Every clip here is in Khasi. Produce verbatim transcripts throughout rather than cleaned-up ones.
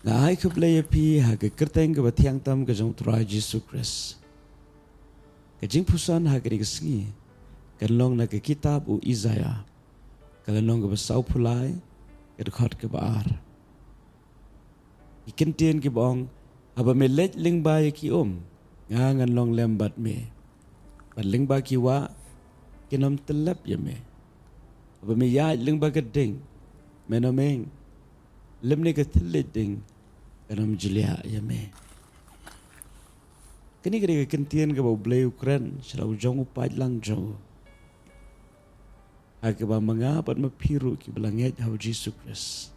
Nga ai khublei ïa phi ha ka kyrteng kaba thiang tam ka jong U Trai Jisu Khrist. Ka jingpuson ha kane ka sngi kan long na ka kitab u Isaiah, ka lynnong kaba sawphew lai, ka dkhot kaba ar. Ki kyntien kiba ong, haba me leit lyngba ïa ki um, nga ngan long lem bad me. Bad lyngba ki wah, kin ym tyllep ïa me. Haba me ïaid lyngba ka ding, men ym ing, lymne ka thylliej ding kan ym jliah ïa me. Kane ka dei ka kyntien kaba U Blei u kren sha la u jong u paidlang jong u. Ha kaba ma nga bad ma phi ruh kiba la ngeit ha u Jisu Khrist,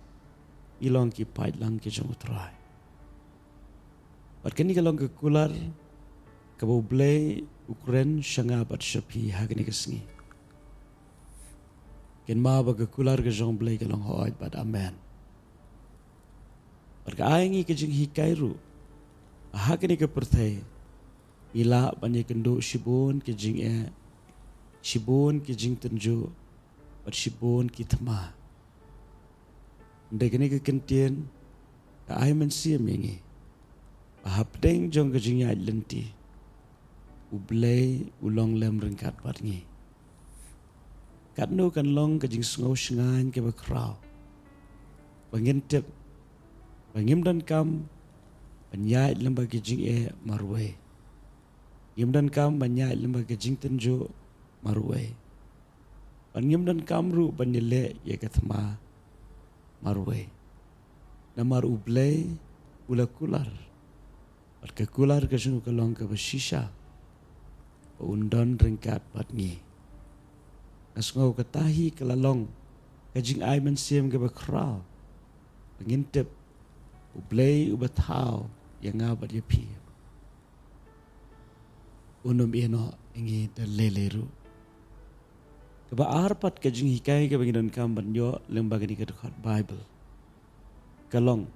ngi long ki paidlang ki jong U Trai. Bad kane ka long ka kular kaba U Blei u kren sha nga bad sha phi ha kane ka sngi. Kynmaw ba ka kular ka jong U Blei ka long hooid bad amen. Bad ka ai ngi ka jinghikai ruh ba ha kane ka pyrthei ngi lah ban ïakynduh shibun ki jingeh, shibun ki jingtynjuh, bad shibun ki thma. Hynrei kane ka kyntien ka ai mynsiem ïa ngi ba hapdeng jong ka jingïaid lynti, U Blei u long lem ryngkat bad ngi. Katno kan long ka jingsngew shngaiñ kaba khraw ba ngin tip ba ngim donkam ban ïaid lyngba ki jingeh marwei. Ngim donkam ban ïaid lyngba ki jingtynjuh marwei. Bad ngim donkam ruh ban ïaleh ïa ka thma marwei. Namar U Blei u la kular. Bad ka kular ka jong u ka long kaba shisha, ba un don ryngkat bad ngi. Nga sngew kata hi ka la long ka jingai mynsiem kaba khraw ba ngin tip U Blei uba thaw ïa nga bad ïa phi un ym ïehnoh ïa ngi da lei lei ruh. Kaba ar pat ka jinghikai kaba ngi donkam ban ïoh lyngba kane ka dkhot Baibl ka long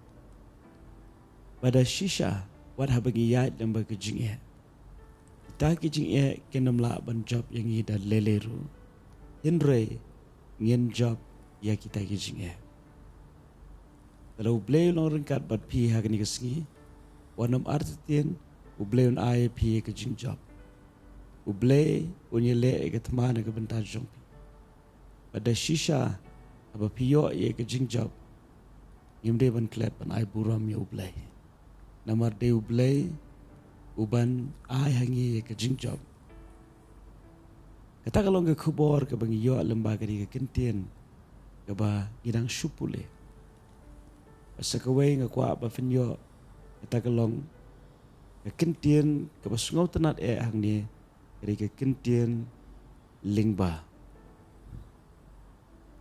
ba da shisha wat haba ngi ïaid lyngba ka jingeh, kita ki jingeh kin ym lah ban jop ïa ngi da lei lei ruh. Hynrei ngin jop ïa kita ki jingeh. Lada U Blei u long ryngkat bad phi ha kane ka sngi, wat nym artatien, U Blei un ai ïa phi ïa ka jingjop. U Blei un ïaleh ïa ka thma na ka bynta jong phi. Bad da shisha haba phi ïoh ïa ka jingjop, ngim dei ban klet ban ai burom ïa U Blei. Namar dei U Blei uban ai ha ngi ïa ka jingjop. Kata ka long ka khubor kaba ngi ïoh lyngba kane ka kyntien kaba ngi dang shu pule. Sa kawei nga kwah ba phin ïoh, kata ka long ka kyntien kaba sngewtynnad eh hangne, ka dei ka kyntien lyngba.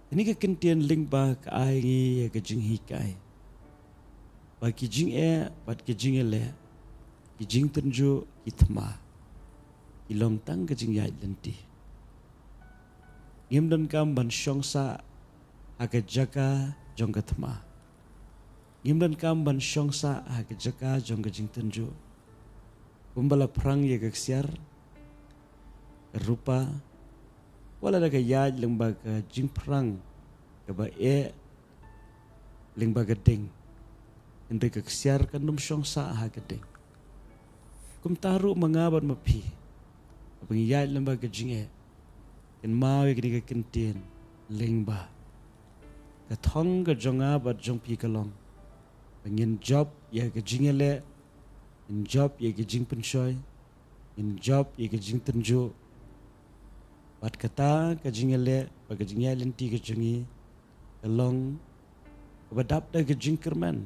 Kane ka kyntien lyngba ka ai ngi ïa ka jinghikai ba ki jingeh bad ki jingïaleh, ki jingtynjuh, ki thma, ki long tang ka jingïaid lynti. Ngim donkam ban shong sah ha ka jaka jong ka thma. Ngim donkam ban shong sah ha ka jaka jong ka jingtynjuh. Kumba la phrang ïa ka ksiar, ka rupa, wat lada ka ïaid lyngba ka jingphrang kaba eh lyngba ka ding, hynrei ka ksiar kan ym shong sah ha ka ding. Kumta ruh ma nga bad ma phi, haba ngi ïaid lyngba ka jingeh, kynmaw ïa kane ka kyntien lyngba. Ka thong ka jong nga bad jong phi ka long ba ngin jop ïa ka jingïaleh, ngin jop ïa ka jingpynshoi, ngin jop ïa ka jingtynjuh. Bad kata ka jingïaleh bad ka jingïaid lynti ka jong ngi ka long kaba dap da ka jingkyrmen.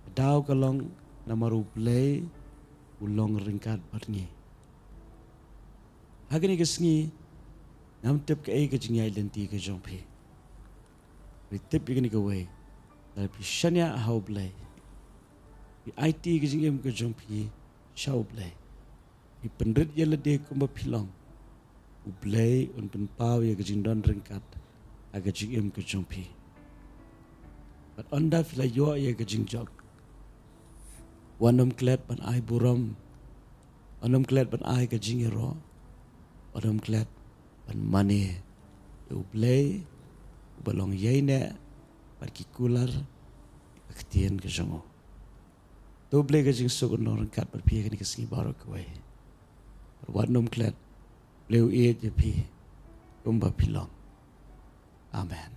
Ka daw ka long namar U Blei u long ryngkat bad ngi. Ha kane ka sngi ngam tip kaei ka jingïaid lynti ka jong phi. Phi tip ïa kane kawei, lada phi shaniah ha U Blei, phi aiti ka jingim ka jong phi sha U Blei, phi pynrit ïa lade kumba phi long, U Blei un pynpaw ïa ka jingdon ryngkat ha ka jingim ka jong phi. Bad ynda phi la ïoh ïa ka jingjop, wat nym klet ban ai burom, wat nym klet ban ai ka jingïaroh, wat nym klet ban mane ïa U Blei uba long ïaineh bad ki kular, ka ktien ka jong u. To Blei ka jingsuk un long ryngkat bad phi ha kane ka sngi baroh kawei. Wat nym klet, Blei u ïeit ïa phi kumba phi long. Amen.